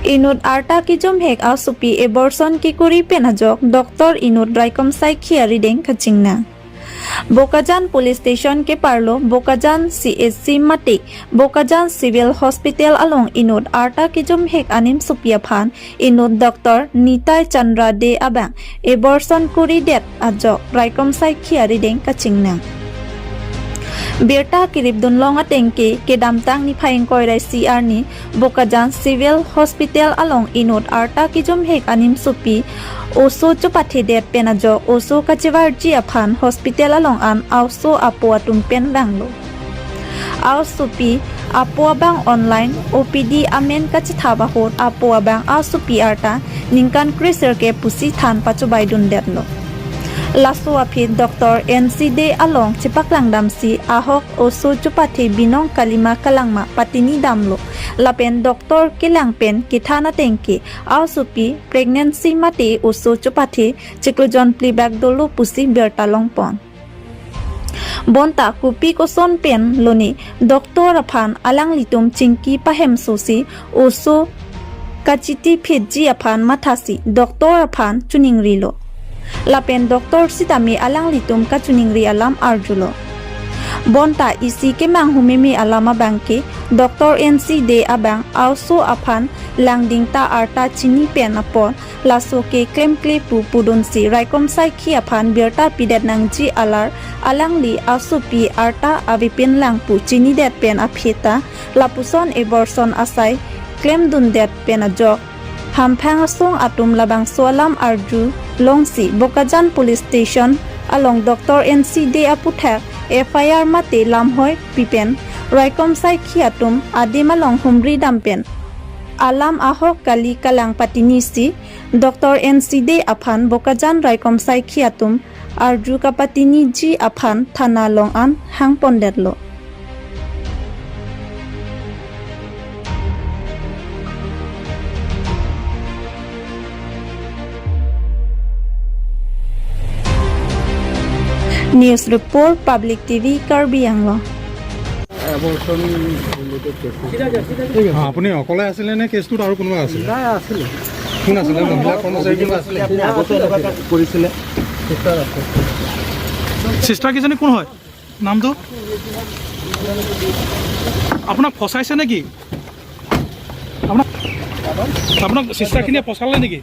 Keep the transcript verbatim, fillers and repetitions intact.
Inut arta kejum hek aosopi abortion kekuri pen ajok doctor inut raikom saikhi arideng kachingnang. Bokajan Police Station keparlo Bokajan C H C mate Bokajan Civil Hospital along inut arta kejum hek animsopi aphan inut doctor Nitai Chandra Dey abang abortion kuridet ajok raikom saikhi arideng kachingnang. Birta keripdunlong atengke kedamtang niphai ingkoi ra isi arni Bokajan Civil Hospital along inut arta kejum hek animsopi oso chopathedet pen ajok oso kachevarji aphan hospital along an aoso apo atum pen vanglo. Aosopi apo abang online O P D amen kachethap ahut apo abang aosopi arta ningkan kresirkep pusi than pachobaidundetlo. Laso aphi doctor N C Dey along chepaklangdamsi ahok oso chopathe binong kalima kalangma patinidamlo. Lapen doctor kelang pen kethan atengke aosopi pregnancy mate oso chopathe chiklo jon plibak dolo pusi birta longpon. Bonta kopi koson pen lone doctor aphan alanglitum chingki pahemsosi oso kachiti phitji aphan mathasi doctor aphan choningrilo. Lapen doctor sitame alanglitum kachoningri alam arjulo. Bonta isi kemanghu meme alam abangke doctor N C Dey abang aoso aphan langding ta arta chini pen apor laso ke klemkle pu pudunsi raikom saikhi aphan birta pidet nangji alar alangli aosopi arta avepin lang pu chinidet pen aphi ta lapuson abortion asai klemdundet pen ajok hamphang asong atum labangso alam arjulongsi Bokajan Police Station along doctor N C Dey aputhak F I R mate lamhoi pipen raikom saikhi atum adim along humridam pen alam ahok kali kalang patinisi doctor N C Dey aphan Bokajan raikom saikhi atum arju kapatiniji aphan thana along an hangpondetlo. News report, Public T V, Karbi Anglong. Abortion related case. অ, আপুনি অকলে আছিলে নে কেছটোত আৰু কোনোবা আছিলে? নাই, আছিলে। কোন আছিলে? মহিলা কৰ্মচাৰী কোনোবা আছিলে? আপুনি আগতে এনেকুৱা কৰিছিলে? চিষ্টাৰ আছে। চিষ্টাৰ কেইজনী কোন হয়? নামটো? আপোনাক ফচাইছে নেকি? আপোনাক, আপোনাক চিষ্টাৰখিনিয়ে ফচালে নেকি?